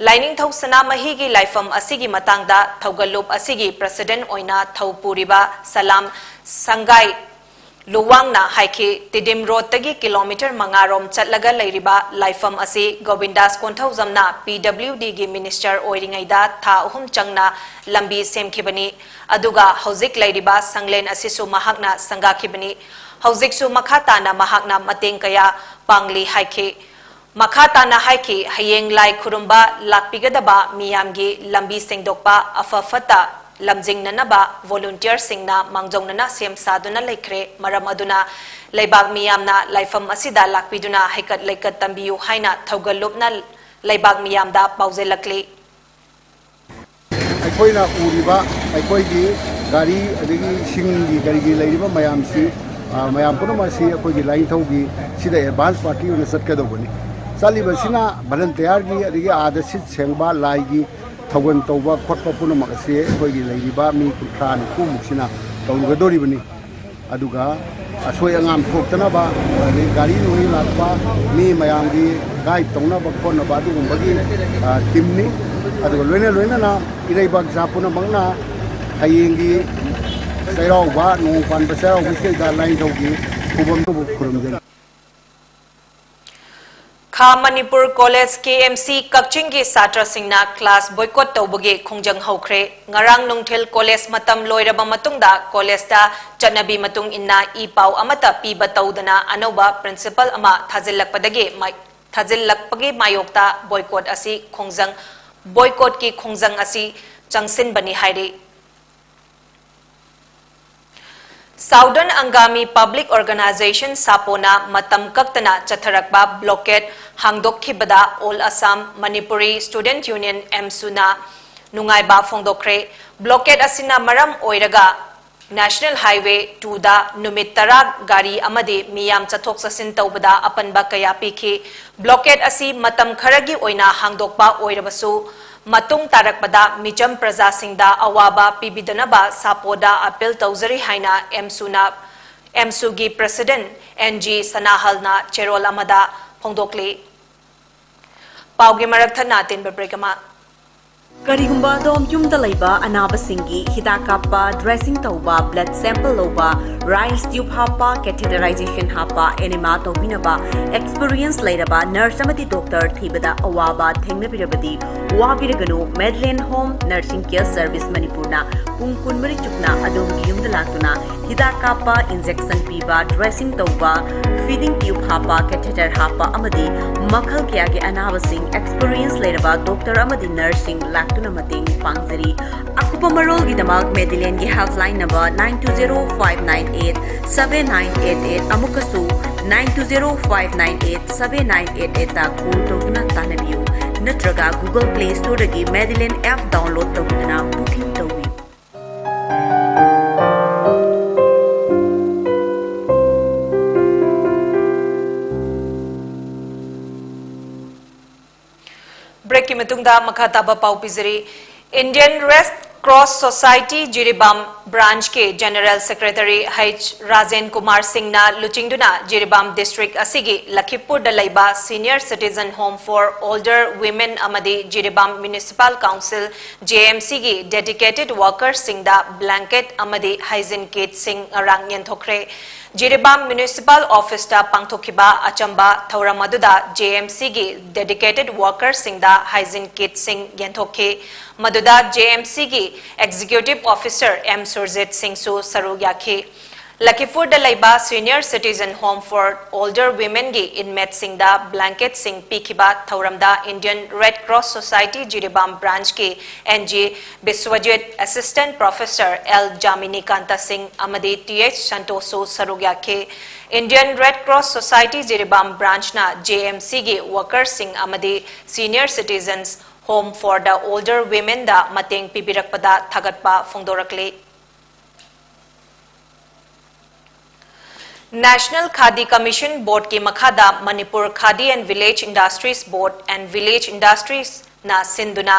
ꯂꯥꯏꯅꯤꯡꯊꯧ ꯁꯅꯥꯃꯍꯤꯒꯤ ꯂꯥꯏꯐꯝ ꯑꯁꯤꯒꯤ ꯃꯇꯥꯡꯗ ꯊꯧꯒꯜꯂꯨꯞ ꯑꯁꯤꯒꯤ president ꯑꯣꯏꯅ ꯊꯧ ꯄꯨꯔꯤꯕ ꯁꯂꯥꯝ ꯁꯪꯒꯥꯏ ꯂꯨꯋꯥꯡꯅ ꯍꯥꯏꯈꯤ, ꯇꯤꯗꯤꯝ ꯔꯣꯗꯇꯒꯤ ꯀꯤꯂꯣꯃꯤꯇꯔ ꯃꯉꯥ ꯔꯣꯝ ꯆꯠꯂꯒ ꯂꯩꯔꯤꯕ ꯂꯥꯏꯐꯝ ꯑꯁꯤ ꯒꯣꯕꯤꯟꯗꯥꯁ ꯀꯣꯟꯊꯧꯖꯝꯅ P W D ꯒꯤ minister ꯑꯣꯏꯔꯤꯉꯩꯗ ꯊꯥ ꯑꯍꯨꯝ ꯆꯪꯅ ꯂꯝꯕꯤ ꯁꯦꯝꯈꯤꯕꯅꯤ꯫ ꯑꯗꯨꯒ ꯍꯧꯖꯤꯛ ꯂꯩꯔꯤꯕ ꯁꯪꯂꯦꯟ ꯑꯁꯤꯁꯨ ꯃꯍꯥꯛꯅ ꯁꯪꯒꯥꯈꯤꯕꯅꯤ꯫ ꯍꯧꯖꯤꯛꯁꯨ ꯃꯈꯥ ꯇꯥꯅ ꯃꯍꯥꯛꯅ ꯃꯇꯦꯡ ꯀꯌꯥ ꯄꯥꯡꯂꯤ ꯍꯥꯏꯈꯤ꯫ ꯃꯈꯥ ꯇꯥꯅ ꯍꯥꯏꯈꯤ, ꯍꯌꯦꯡ ꯂꯥꯏ ꯈꯨꯔꯨꯝꯕ ꯂꯥꯛꯄꯤꯒꯗꯕ ꯃꯤꯌꯥꯝꯒꯤ ꯂꯝꯕꯤ ꯁꯦꯡꯗꯣꯛꯄ, ꯑꯐ ꯐꯠꯇ ꯂꯝꯖꯤꯡꯅꯅꯕ volunteerꯁꯤꯡꯅ ꯃꯥꯡꯖꯧꯅꯅ ꯁꯦꯝ ꯁꯥꯗꯨꯅ ꯂꯩꯈ꯭ꯔꯦ꯫ ꯃꯔꯝ ꯑꯗꯨꯅ ꯂꯩꯕꯥꯛ ꯃꯤꯌꯥꯝꯅ ꯂꯥꯏꯐꯝ ꯑꯁꯤꯗ ꯂꯥꯛꯄꯤꯗꯨꯅ ꯍꯩꯀꯠ ꯂꯩꯀꯠ ꯇꯝꯕꯤꯌꯨ ꯍꯥꯏꯅ ꯊꯧꯒꯜꯂꯨꯞꯅ ꯂꯩꯕꯥꯛ ꯃꯤꯌꯥꯝꯗ ꯄꯥꯎꯖꯦꯜꯂꯛꯂꯤ꯫ ꯑꯩꯈꯣꯏꯅ ꯎꯔꯤꯕ ꯑꯩꯈꯣꯏꯒꯤ ꯒꯥꯔꯤ ꯑꯗꯒꯤ ꯏꯁꯤꯡꯒꯤ ꯀꯔꯤꯒꯤ ꯂꯩꯔꯤꯕ ꯃꯌꯥꯝꯁꯤ, ꯑ, ꯃꯌꯥꯝ ꯄꯨꯝꯅꯃꯛ ꯑꯁꯤ ꯑꯩꯈꯣꯏꯒꯤ ꯂꯥꯏꯅꯤꯡꯊꯧꯒꯤ ꯁꯤꯗ advance party ꯑꯣꯏꯅ ꯆꯠꯀꯗꯧꯕꯅꯤ꯫ ꯆꯠꯂꯤꯕꯁꯤꯅ volunteerꯒꯤ ꯑꯗꯒꯤ ꯑꯥꯗ ꯁꯤꯠ ꯁꯦꯡꯕ, ꯂꯥꯏꯒꯤ ꯊꯧꯒꯜ ꯇꯧꯕ ꯈꯣꯠꯄ ꯄꯨꯝꯅꯃꯛ ꯑꯁꯤ ꯑꯩꯈꯣꯏꯒꯤ ꯂꯩꯔꯤꯕ ꯃꯤ ꯀꯨꯟꯊ꯭ꯔꯥ ꯅꯤꯐꯨꯃꯨꯛꯁꯤꯅ ꯇꯧꯒꯗꯧꯔꯤꯕꯅꯤ꯫ ꯑꯗꯨꯒ ꯑꯁꯣꯏ ꯑꯉꯥꯝ ꯊꯣꯛꯇꯅꯕ, ꯑꯗꯒꯤ ꯒꯥꯔꯤ ꯅꯨꯡꯂꯤ ꯂꯥꯛꯄ ꯃꯤ ꯃꯌꯥꯝꯒꯤ guide ꯇꯧꯅꯕ ꯈꯣꯠꯅꯕ ꯑꯗꯨꯒꯨꯝꯕꯒꯤ, ꯑ, teamꯅꯤ꯫ ꯑꯗꯨꯒ ꯂꯣꯏꯅ ꯂꯣꯏꯅꯅ ꯏꯔꯩꯕꯥꯛ ꯏꯆꯥ ꯄꯨꯝꯅꯃꯛꯅ ꯍꯌꯦꯡꯒꯤ ꯆꯩꯔꯥꯎꯕ, ꯅꯣꯡ ꯄꯥꯟꯕ ꯆꯩꯔꯥꯎꯕꯁꯤꯗꯩꯗ ꯂꯥꯏꯅꯤꯡꯊꯧꯒꯤ ꯈꯨꯕꯝꯗꯨꯕꯨ ꯈꯨꯔꯨꯝꯖꯔꯤ꯫ ꯈꯥ ꯃꯅꯤꯄꯨꯔ ꯀꯣꯂꯦꯖ, KMC, ꯀꯛꯆꯤꯡꯒꯤ ꯁꯥꯇ꯭ꯔꯁꯤꯡꯅ class boycott ꯇꯧꯕꯒꯤ ꯈꯣꯡꯖꯪ ꯍꯧꯈ꯭ꯔꯦ꯫ ꯉꯔꯥꯡ ꯅꯨꯡꯊꯤꯜ ꯀꯣꯂꯦꯖ ꯃꯇꯝ ꯂꯣꯏꯔꯕ ꯃꯇꯨꯡꯗ ꯀꯣꯂꯦꯖꯇ ꯆꯠꯅꯕꯤ ꯃꯇꯨꯡ ꯏꯟꯅ ꯏ ꯄꯥꯎ ꯑꯃꯠꯇ ꯄꯤꯕ ꯇꯧꯗꯅ ꯑꯅꯧꯕ principal ꯑꯃ ꯊꯥꯖꯤꯜꯂꯛꯄꯗꯒꯤ ꯃꯥꯏ-, ꯊꯥꯖꯤꯜꯂꯛꯄꯒꯤ ꯃꯥꯌꯣꯛꯇ boycott ꯑꯁꯤ ꯈꯣꯡꯖꯪ, boycottꯀꯤ ꯈꯣꯡꯖꯪ ꯑꯁꯤ ꯆꯪꯁꯤꯟꯕꯅꯤ ꯍꯥꯏꯔꯤ꯫ Southern Angami Public Organisation, SAPOꯅ ꯃꯇꯝ ꯀꯛꯇꯅ ꯆꯠꯊꯔꯛꯄ blockade ꯍꯥꯡꯗꯣꯛꯈꯤꯕꯗ All Assam Manipuri Student Union, AMSUꯅ ꯅꯨꯡꯉꯥꯏꯕ ꯐꯣꯡꯗꯣꯛꯈ꯭ꯔꯦ꯫ Blockade ꯑꯁꯤꯅ ꯃꯔꯝ ꯑꯣꯏꯔꯒ National Highway twoꯗ ꯅꯨꯃꯤꯠ ꯇꯔꯥ ꯒꯥꯔꯤ ꯑꯃꯗꯤ ꯃꯤꯌꯥꯝ ꯆꯠꯊꯣꯛ ꯆꯠꯁꯤꯟ ꯇꯧꯕꯗ ꯑꯄꯟꯕ ꯀꯌꯥ ꯄꯤꯈꯤ꯫ Blockade ꯑꯁꯤ ꯃꯇꯝ ꯈꯔꯒꯤ ꯑꯣꯏꯅ ꯍꯥꯡꯗꯣꯛꯄ ꯑꯣꯏꯔꯕꯁꯨ, ꯃꯇꯨꯡ ꯇꯥꯔꯛꯄꯗ ꯃꯤꯆꯝ ꯄ꯭ꯔꯖꯥꯁꯤꯡꯗ ꯑꯋꯥꯕ ꯄꯤꯕꯤꯗꯅꯕ SAPOꯗ appeal ꯇꯧꯖꯔꯤ ꯍꯥꯏꯅ AMSUꯅ, AMSUꯒꯤ President N G ꯁꯅꯥꯍꯜꯅ ꯆꯦꯔꯣꯜ ꯑꯃꯗ ꯐꯣꯡꯗꯣꯛꯂꯤ꯫ ꯄꯥꯎꯒꯤ ꯃꯔꯛ ꯊꯠꯅ ꯑꯇꯦꯟꯕ break ꯑꯃ꯫ ꯀꯔꯤꯒꯨꯝꯕ ꯑꯗꯣꯝ ꯌꯨꯝꯗ ꯂꯩꯕ ꯑꯅꯥꯕꯁꯤꯡꯒꯤ ꯍꯤꯗꯥꯛ ꯀꯥꯞꯄ, dressing ꯇꯧꯕ, blood sample ꯂꯧꯕ, ꯔꯥꯏꯜꯁ ꯇ꯭ꯌꯨꯕ ꯍꯥꯞꯄ, catheterization ꯍꯥꯞꯄ, enema ꯇꯧꯕꯤꯅꯕ experience ꯂꯩꯔꯕ ꯅꯔꯁ ꯑꯃꯗꯤ ꯗꯣꯛꯇꯔ ꯊꯤꯕꯗ ꯑꯋꯥꯕ ꯊꯦꯡꯅꯕꯤꯔꯕꯗꯤ, ꯋꯥꯕꯤꯔꯒꯅꯨ꯫ ꯃꯦꯗꯂꯦꯟ ꯍꯣꯝ ꯅꯔꯁꯤꯡ ꯀꯦꯌꯔ ꯁꯔꯚꯤꯁ ꯃꯅꯤꯄꯨꯔꯅ ꯄꯨꯡ ꯀꯨꯟꯃꯔꯤ ꯆꯨꯞꯅ ꯑꯗꯣꯝꯒꯤ ꯌꯨꯝꯗ ꯂꯥꯛꯇꯨꯅ ꯍꯤꯗꯥꯛ ꯀꯥꯞꯄ, injection ꯄꯤꯕ, dressing ꯇꯧꯕ, feeding tube ꯍꯥꯞꯄ, catheter ꯍꯥꯞꯄ ꯑꯃꯗꯤ ꯃꯈꯜ ꯀꯌꯥꯒꯤ ꯑꯅꯥꯕꯁꯤꯡ experience ꯂꯩꯔꯕ ꯗꯣꯛꯇꯔ ꯑꯃꯗꯤ ꯅꯔꯁꯁꯤꯡ ꯂꯥꯛꯇꯨꯅ ꯃꯇꯦꯡ ꯄꯥꯡꯖꯔꯤ꯫ ꯑꯀꯨꯞꯄ ꯃꯔꯣꯜꯒꯤꯗꯃꯛ ꯃꯦꯗꯤꯂꯦꯟꯒꯤ helpline number nine two zero five nine eight seven nine eight eight, ꯑꯃꯨꯛꯀꯁꯨ nine two zero five nine eight seven nine eight eight ꯇ call ꯇꯧꯗꯨꯅ ꯇꯥꯟꯅꯕꯤꯌꯨ, ꯅꯠꯇ꯭ꯔꯒ Google Play Store ꯗꯒꯤ ꯃꯦꯗꯤꯂꯦꯟ app download ꯇꯧꯗꯨꯅ booking ꯇꯧꯕꯤꯌꯨ꯫ Break ꯀꯤ ꯃꯇꯨꯡꯗ ꯃꯈꯥ ꯇꯥꯕ ꯄꯥꯎ ꯄꯤꯖꯔꯤ꯫ Indian Red Cross Society Jiribam branch ꯀꯤ General Secretary H Rajen Kumar ꯁꯤꯡꯅ ꯂꯨꯆꯤꯡꯗꯨꯅ ꯖꯤꯔꯤꯕꯥꯝ district ꯑꯁꯤꯒꯤ ꯂꯈꯤꯄꯨꯔꯗ ꯂꯩꯕ Senior Citizen Home for Older Women ꯑꯃꯗꯤ Jiribam Municipal Council, J M C ꯒꯤ dedicated worker ꯁꯤꯡꯗ blanket ꯑꯃꯗꯤ hygiene kit ꯁꯤꯡ ꯉꯔꯥꯡ ꯌꯦꯟꯊꯣꯛꯈ꯭ꯔꯦ꯫ ꯖꯤꯔꯤꯕꯥꯝ Municipal Office ꯇ ꯄꯥꯡꯊꯣꯛꯈꯤꯕ ꯑꯆꯝꯕ ꯊꯧꯔꯝ ꯑꯗꯨꯗ J M C ꯒꯤ dedicated worker ꯁꯤꯡꯗ hygiene kit ꯁꯤꯡ ꯌꯦꯟꯊꯣꯛꯈꯤ꯫ ꯃꯗꯨꯗ J M C ꯒꯤ Executive Officer M ꯁꯨꯔꯖꯤꯠ ꯁꯤꯡꯁꯨ ꯁꯔꯨꯛ ꯌꯥꯈꯤ꯫ ꯂꯈꯤꯄꯨꯔꯗ ꯂꯩꯕ Senior Citizen Home for Older Women ꯒꯤ inmate ꯁꯤꯡꯗ blanket ꯁꯤꯡ ꯄꯤꯈꯤꯕ ꯊꯧꯔꯝꯗ Indian Red Cross Society Jiribam branch ꯀꯤ N G Biswajit, Assistant Professor L ꯖꯥꯃꯤꯅꯤꯀꯥꯟꯇ ꯁꯤꯡ ꯑꯃꯗꯤ T H ꯁꯟꯇꯣꯁꯁꯨ ꯁꯔꯨꯛ ꯌꯥꯈꯤ꯫ Indian Red Cross Society Jiribam branch ꯅ J M C ꯒꯤ worker ꯁꯤꯡ ꯑꯃꯗꯤ Senior Citizens Home for the Older Women ꯗ ꯃꯇꯦꯡ ꯄꯤꯕꯤꯔꯛꯄꯗ ꯊꯥꯒꯠꯄ ꯐꯣꯡꯗꯣꯔꯛꯂꯤ꯫ National Khadi Commission Board ꯀꯤ ꯃꯈꯥꯗ Manipur Khadi and Village Industries Board and Village Industries ꯅ ꯁꯤꯟꯗꯨꯅ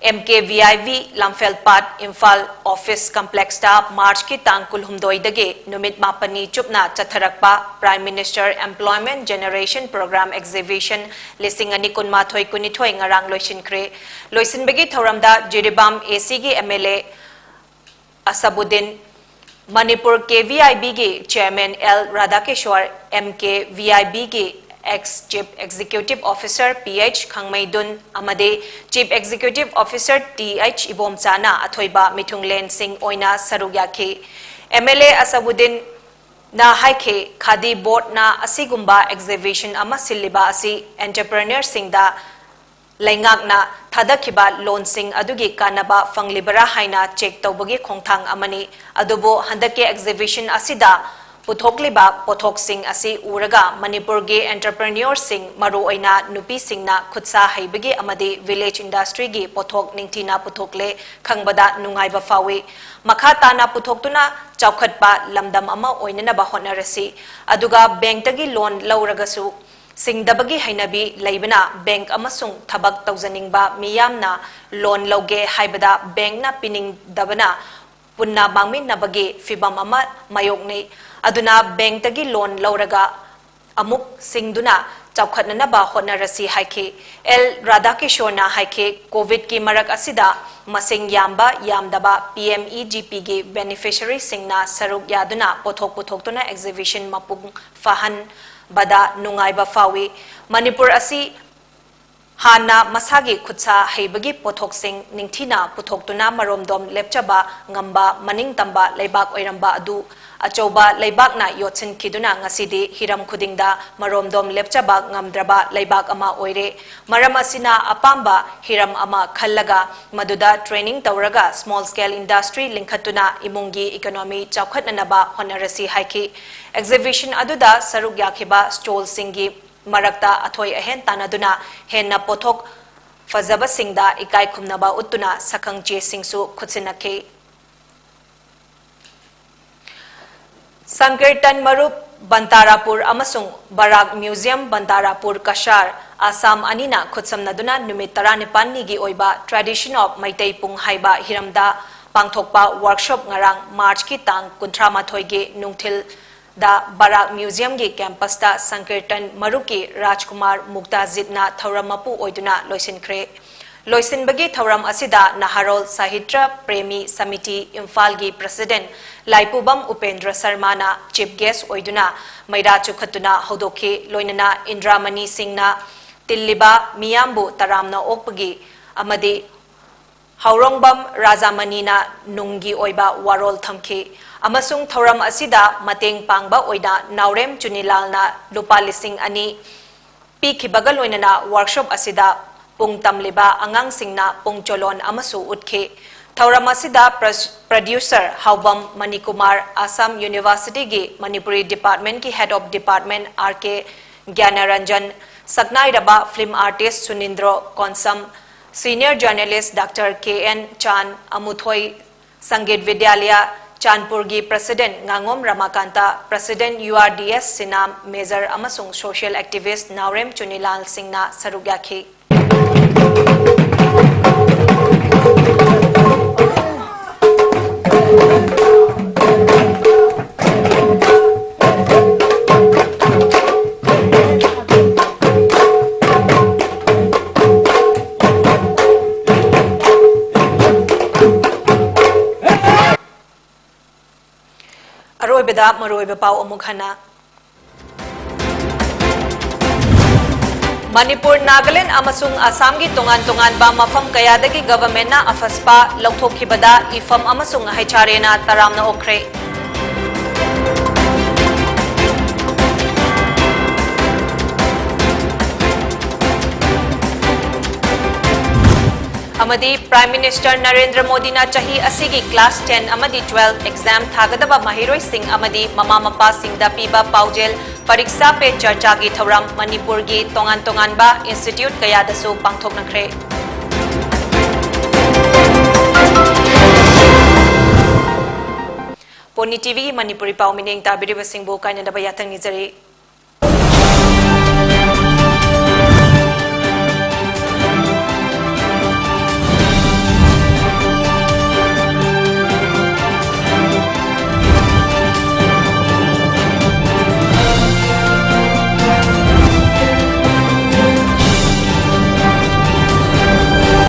ꯑꯦꯝ ꯀꯦ ꯚꯤ ꯑꯥꯏ ꯚꯤ ꯂꯝꯐꯦꯜꯄꯥꯠ ꯏꯝꯐꯥꯜ ꯑꯣꯐꯤꯁ ꯀꯝꯄ꯭ꯂꯦꯛꯁꯇ ꯃꯥꯔꯆꯀꯤ ꯇꯥꯡ ꯀꯨꯟꯍꯨꯝꯗꯣꯏꯗꯒꯤ ꯅꯨꯃꯤꯠ ꯃꯥꯄꯟꯅꯤ ꯆꯨꯞꯅ ꯆꯠꯊꯔꯛꯄ Prime Minister Employment Generation Program Exhibition ꯂꯤꯁꯤꯡ ꯑꯅꯤ ꯀꯨꯟꯃꯥꯊꯣꯏ ꯀꯨꯟꯅꯤꯊꯣꯏ ꯉꯔꯥꯡ ꯂꯣꯏꯁꯤꯟꯈ꯭ꯔꯦ꯫ ꯂꯣꯏꯁꯤꯟꯕꯒꯤ ꯊꯧꯔꯝꯗ ꯖꯤꯔꯤꯕꯥꯝ ꯑꯦ ꯁꯤꯒꯤ M L A Asbuddin, Manipur K V I ꯕꯤꯒꯤ chairman L Radhakishore, M K V I ꯕꯤꯒꯤ ex chief executive officer P H Khangmeidun ꯑꯃꯗꯤ chief executive officer T H ꯏꯕꯣꯝꯆꯥꯅ ꯑꯊꯣꯏꯕ ꯃꯤꯊꯨꯡꯂꯦꯟꯁꯤꯡ ꯑꯣꯏꯅ ꯁꯔꯨꯛ ꯌꯥꯈꯤ꯫ ꯑꯦꯝ ꯑꯦꯜ ꯑꯦ ꯑꯁꯕꯨꯗꯤꯟꯅ ꯍꯥꯏꯈꯤ, ꯈꯥꯗꯤ ꯕꯣꯔꯗꯅ ꯑꯁꯤꯒꯨꯝꯕ ꯑꯦꯛꯖꯤꯕꯤꯁꯟ ꯑꯃ ꯁꯤꯜꯂꯤꯕ ꯑꯁꯤ ꯑꯦꯟꯇꯔꯄ꯭ꯔꯦꯅꯔꯁꯤꯡꯗ ꯂꯩꯉꯥꯛꯅ ꯊꯥꯗꯈꯤꯕ ꯂꯣꯟꯁꯤꯡ ꯑꯗꯨꯒꯤ ꯀꯥꯟꯅꯕ ꯐꯪꯂꯤꯕꯔꯥ ꯍꯥꯏꯅ ꯆꯦꯛ ꯇꯧꯕꯒꯤ ꯈꯣꯡꯊꯥꯡ ꯑꯃꯅꯤ꯫ ꯑꯗꯨꯕꯨ ꯍꯟꯗꯛꯀꯤ ꯑꯦꯛꯖꯤꯕꯤꯁꯟ ꯑꯁꯤꯗ ꯄꯨꯊꯣꯛꯂꯤꯕ ꯄꯣꯠꯊꯣꯛꯁꯤꯡ ꯑꯁꯤ ꯎꯔꯒ ꯃꯅꯤꯄꯨꯔꯒꯤ ꯑꯦꯟꯇꯔꯄ꯭ꯔꯦꯅ꯭ꯌꯣꯔꯁꯤꯡ, ꯃꯔꯨꯑꯣꯏꯅ ꯅꯨꯄꯤꯁꯤꯡꯅ ꯈꯨꯠꯁꯥ ꯍꯩꯕꯒꯤ ꯑꯃꯗꯤ ꯚꯤꯂꯦꯖ ꯏꯟꯗꯁꯇ꯭ꯔꯤꯒꯤ ꯄꯣꯠꯊꯣꯛ ꯅꯤꯡꯊꯤꯅ ꯄꯨꯊꯣꯛꯂꯦ ꯈꯪꯕꯗ ꯅꯨꯡꯉꯥꯏꯕ ꯐꯥꯎꯏ꯫ ꯃꯈꯥ ꯇꯥꯅ ꯄꯨꯊꯣꯛꯇꯨꯅ ꯆꯥꯎꯈꯠꯄ ꯂꯝꯗꯝ ꯑꯃ ꯑꯣꯏꯅꯅꯕ ꯍꯣꯠꯅꯔꯁꯤ꯫ ꯑꯗꯨꯒ ꯕꯦꯡꯛꯇꯒꯤ ꯂꯣꯟ ꯂꯧꯔꯒꯁꯨ ꯁꯤꯡꯗꯕꯒꯤ ꯍꯩꯅꯕꯤ ꯂꯩꯕꯅ ꯕꯦꯡꯛ ꯑꯃꯁꯨꯡ ꯊꯕꯛ ꯇꯧꯖꯅꯤꯡꯕ ꯃꯤꯌꯥꯝꯅ ꯂꯣꯟ ꯂꯧꯒꯦ ꯍꯥꯏꯕꯗ ꯕꯦꯡꯛꯅ ꯄꯤꯅꯤꯡꯗꯕꯅ ꯄꯨꯟꯅ ꯃꯥꯡꯃꯤꯟꯅꯕꯒꯤ ꯐꯤꯚꯝ ꯑꯃ ꯃꯥꯌꯣꯛꯅꯩ꯫ ꯑꯗꯨꯅ ꯕꯦꯡꯛꯇꯒꯤ ꯂꯣꯟ ꯂꯧꯔꯒ ꯑꯃꯨꯛ ꯁꯤꯡꯗꯨꯅ ꯆꯥꯎꯈꯠꯅꯅꯕ ꯍꯣꯠꯅꯔꯁꯤ ꯍꯥꯏꯈꯤ꯫ ꯑꯦꯜ ꯔꯥꯙꯥꯀꯤꯁꯣꯔꯅ ꯍꯥꯏꯈꯤ, ꯀꯣꯚꯤꯗꯀꯤ ꯃꯔꯛ ꯑꯁꯤꯗ ꯃꯁꯤꯡ ꯌꯥꯝꯕ ꯌꯥꯝꯗꯕ ꯄꯤ ꯑꯦꯝ ꯏ ꯖꯤ ꯄꯤꯒꯤ ꯕꯦꯅꯤꯐꯤꯁꯔꯤꯁꯤꯡꯅ ꯁꯔꯨꯛ ꯌꯥꯗꯨꯅ ꯄꯨꯊꯣꯛ ꯄꯨꯊꯣꯛꯇꯨꯅ ꯑꯦꯛꯖꯤꯕꯤꯁꯟ ꯃꯄꯨꯡ ꯐꯥꯍꯟꯕꯗ ꯅꯨꯡꯉꯥꯏꯕ ꯐꯥꯎꯏ꯫ ꯃꯅꯤꯄꯨꯔ ꯑꯁꯤ ꯍꯥꯟꯅ ꯃꯁꯥꯒꯤ ꯈꯨꯠꯁꯥ ꯍꯩꯕꯒꯤ ꯄꯣꯠꯊꯣꯛꯁꯤꯡ ꯅꯤꯡꯊꯤꯅ ꯄꯨꯊꯣꯛꯇꯨꯅ ꯃꯔꯣꯝꯗꯣꯝ ꯂꯦꯞꯆꯕ ꯉꯝꯕ ꯃꯅꯤꯡ ꯇꯝꯕ ꯂꯩꯕꯥꯛ ꯑꯣꯏꯔꯝꯕ ꯑꯗꯨ ꯑꯆꯧꯕ ꯂꯩꯕꯥꯛꯅ ꯌꯣꯠꯁꯤꯟꯈꯤꯗꯨꯅ ꯉꯁꯤꯗꯤ ꯍꯤꯔꯝ ꯈꯨꯗꯤꯡꯗ ꯃꯔꯣꯝꯗꯣꯝ ꯂꯦꯞꯆꯕ ꯉꯝꯗ꯭ꯔꯕ ꯂꯩꯕꯥꯛ ꯑꯃ ꯑꯣꯏꯔꯦ꯫ ꯃꯔꯝ ꯑꯁꯤꯅ ꯑꯄꯥꯝꯕ ꯍꯤꯔꯝ ꯑꯃ ꯈꯜꯂꯒ ꯃꯗꯨꯗ training ꯇꯧꯔꯒ small scale industry ꯂꯤꯡꯈꯠꯇꯨꯅ ꯏꯃꯨꯡꯒꯤ economy ꯆꯥꯎꯈꯠꯅꯅꯕ ꯍꯣꯠꯅꯔꯁꯤ ꯍꯥꯏꯈꯤ꯫ Exhibition ꯑꯗꯨꯗ ꯁꯔꯨꯛ ꯌꯥꯈꯤꯕ stallꯁꯤꯡꯒꯤ ꯃꯔꯛꯇ ꯑꯊꯣꯏ ꯑꯍꯦꯟ ꯇꯥꯟꯅꯗꯨꯅ ꯍꯦꯟꯅ ꯄꯣꯠꯊꯣꯛ ꯐꯖꯕꯁꯤꯡꯗ ꯏꯀꯥꯏ ꯈꯨꯝꯅꯕ ꯎꯠꯇꯨꯅ ꯁꯛꯈꯪ ꯆꯦꯁꯤꯡꯁꯨ ꯈꯨꯠꯁꯤꯟꯅꯈꯤ꯫ ꯁꯪꯀꯤꯔꯇꯟ ꯃꯔꯨꯞ ꯕꯟꯇꯥꯔꯥꯄꯨꯔ ꯑꯃꯁꯨꯡ ꯕꯔꯥꯛ ꯃ꯭ꯌꯨꯖꯤꯌꯝ ꯕꯟꯇꯥꯔꯥꯄꯨꯔ ꯀꯁꯥꯔ ꯑꯁꯥꯝ ꯑꯅꯤꯅ ꯈꯨꯠꯁꯝꯅꯗꯨꯅ ꯅꯨꯃꯤꯠ ꯇꯔꯥꯅꯤꯄꯥꯜꯅꯤꯒꯤ ꯑꯣꯏꯕ Tradition of ꯃꯩꯇꯩ ꯄꯨꯡ ꯍꯥꯏꯕ ꯍꯤꯔꯝꯗ ꯄꯥꯡꯊꯣꯛꯄ workshop ꯉꯔꯥꯡ Marchꯀꯤ ꯇꯥꯡ ꯀꯨꯟꯊ꯭ꯔꯥ ꯃꯥꯊꯣꯏꯒꯤ ꯅꯨꯡꯊꯤꯜꯗ ꯕꯔꯥꯛ Museumꯒꯤ campusꯇ ꯁꯪꯀꯤꯔꯇꯟ ꯃꯔꯨꯞꯀꯤ ꯔꯥꯖꯀꯨꯃꯥꯔ ꯃꯨꯛꯇꯥꯖꯤꯠꯅ ꯊꯧꯔꯝ ꯃꯄꯨ ꯑꯣꯏꯗꯨꯅ ꯂꯣꯏꯁꯤꯟꯈ꯭ꯔꯦ꯫ ꯂꯣꯏꯁꯤꯟꯕꯒꯤ ꯊꯧꯔꯝ ꯑꯁꯤꯗ ꯅꯍꯥꯔꯣꯜ ꯁꯥꯍꯤꯇ꯭ꯔ ꯄ꯭ꯔꯦꯃꯤ ꯁꯃꯤꯇꯤ ꯏꯝꯐꯥꯜꯒꯤ President ꯂꯥꯏꯄꯨꯕꯝ ꯎꯄꯦꯟꯗ꯭ꯔ ꯁꯔꯃꯥꯅ chief guest ꯑꯣꯏꯗꯨꯅ ꯃꯩꯔꯥ ꯆꯨꯈꯠꯇꯨꯅ ꯍꯧꯗꯣꯛꯈꯤ꯫ ꯂꯣꯏꯅꯅ ꯏꯟꯗ꯭ꯔꯥꯃꯅꯤ ꯁꯤꯡꯅ ꯇꯤꯜꯂꯤꯕ ꯃꯤꯌꯥꯝꯕꯨ ꯇꯔꯥꯝꯅ ꯑꯣꯛꯄꯒꯤ ꯑꯃꯗꯤ ꯍꯥꯎꯔꯣꯡꯕꯝ ꯔꯥꯖꯥꯃꯅꯤꯅ ꯅꯨꯡꯒꯤ ꯑꯣꯏꯕ ꯋꯥꯔꯣꯜ ꯊꯝꯈꯤ꯫ ꯑꯃꯁꯨꯡ ꯊꯧꯔꯝ ꯑꯁꯤꯗ ꯃꯇꯦꯡ ꯄꯥꯡꯕ ꯑꯣꯏꯅ ꯅꯥꯎꯔꯦꯝ ꯆꯨꯅꯤꯂꯥꯜꯅ ꯂꯨꯄꯥ ꯂꯤꯁꯤꯡ ꯑꯅꯤ ꯄꯤꯈꯤꯕꯒ ꯂꯣꯏꯅꯅ workshop ꯑꯁꯤꯗ ꯄꯨꯡ ꯇꯝꯂꯤꯕ ꯑꯉꯥꯡꯁꯤꯡꯅ ꯄꯨꯡ ꯆꯣꯂꯣꯟ ꯑꯃꯁꯨ ꯎꯠꯈꯤ꯫ ꯊꯧꯔꯝ ꯑꯁꯤꯗ ꯄ꯭ꯔ-, producer ꯍꯥꯎꯕꯝ Manikumar, Assam Universityꯒꯤ Manipuri Departmentꯀꯤ Head of Department R K ꯒ꯭ꯌꯥꯅꯔꯟꯖꯟ, ꯁꯛꯅꯥꯏꯔꯕ film artist ꯁꯨꯅꯤꯟꯗ꯭ꯔꯣ Konsam, senior journalist Doctor K N Chan, ꯑꯃꯨꯊꯣꯏ ꯁꯪꯒꯤꯠ ꯕꯤꯗ꯭ꯌꯥꯂꯌ ꯆꯥꯟꯄꯨꯔꯒꯤ President ꯉꯥꯉꯣꯝ Ramakanta, President U R D S Sinam major ꯑꯃꯁꯨꯡ social activist ꯅꯥꯎꯔꯦꯝ ꯆꯨꯅꯤꯂꯥꯜ ꯁꯤꯡꯅ ꯁꯔꯨꯛ ꯌꯥꯈꯤ꯫ ꯑꯔꯣꯏꯕꯗ ꯃꯔꯨꯑꯣꯏꯕ ꯄꯥꯎ ꯑꯃꯨꯛ ꯍꯟꯅ꯫ ꯃꯅꯤꯄꯨꯔ, ꯅꯥꯒꯥꯂꯦꯟꯗ ꯑꯃꯁꯨꯡ ꯑꯁꯥꯝꯒꯤ ꯇꯣꯉꯥꯟ ꯇꯣꯉꯥꯟꯕ ꯃꯐꯝ ꯀꯌꯥꯗꯒꯤ governmentꯅ ꯑꯐꯁꯄꯥ ꯂꯧꯊꯣꯛꯈꯤꯕꯗ ꯏꯐꯝ ꯑꯃꯁꯨꯡ ꯍꯩꯆꯥꯔꯦꯅ ꯇꯔꯥꯝꯅ ꯑꯣꯛꯈ꯭ꯔꯦ꯫ ꯑꯃꯗꯤ Prime Minister ꯅꯔꯦꯟꯗ꯭ꯔ ꯃꯣꯗꯤꯅ ꯆꯍꯤ ꯑꯁꯤꯒꯤ class ten ꯑꯃꯗꯤ twelve exam ꯊꯥꯒꯗꯕ ꯃꯍꯩꯔꯣꯏꯁꯤꯡ ꯑꯃꯗꯤ ꯃꯃꯥ ꯃꯄꯥꯁꯤꯡꯗ ꯄꯤꯕ ꯄꯥꯎꯖꯦꯜ ꯄꯔꯤꯛꯁꯥ ꯄꯦ ꯆꯔꯆꯥꯒꯤ ꯊꯧꯔꯝ ꯃꯅꯤꯄꯨꯔꯒꯤ ꯇꯣꯉꯥꯟ ꯇꯣꯉꯥꯟꯕ institute ꯀꯌꯥꯗꯁꯨ ꯄꯥꯡꯊꯣꯛꯅꯈ꯭ꯔꯦ꯫ ꯄꯣꯅꯤ TVꯒꯤ ꯃꯅꯤꯄꯨꯔꯤ ꯄꯥꯎ ꯃꯤꯠꯌꯦꯡ ꯇꯥꯕꯤꯔꯤꯕꯁꯤꯡꯕꯨ ꯀꯥꯏꯅꯗꯕ ꯌꯥꯊꯪ ꯅꯤꯖꯔꯤ꯫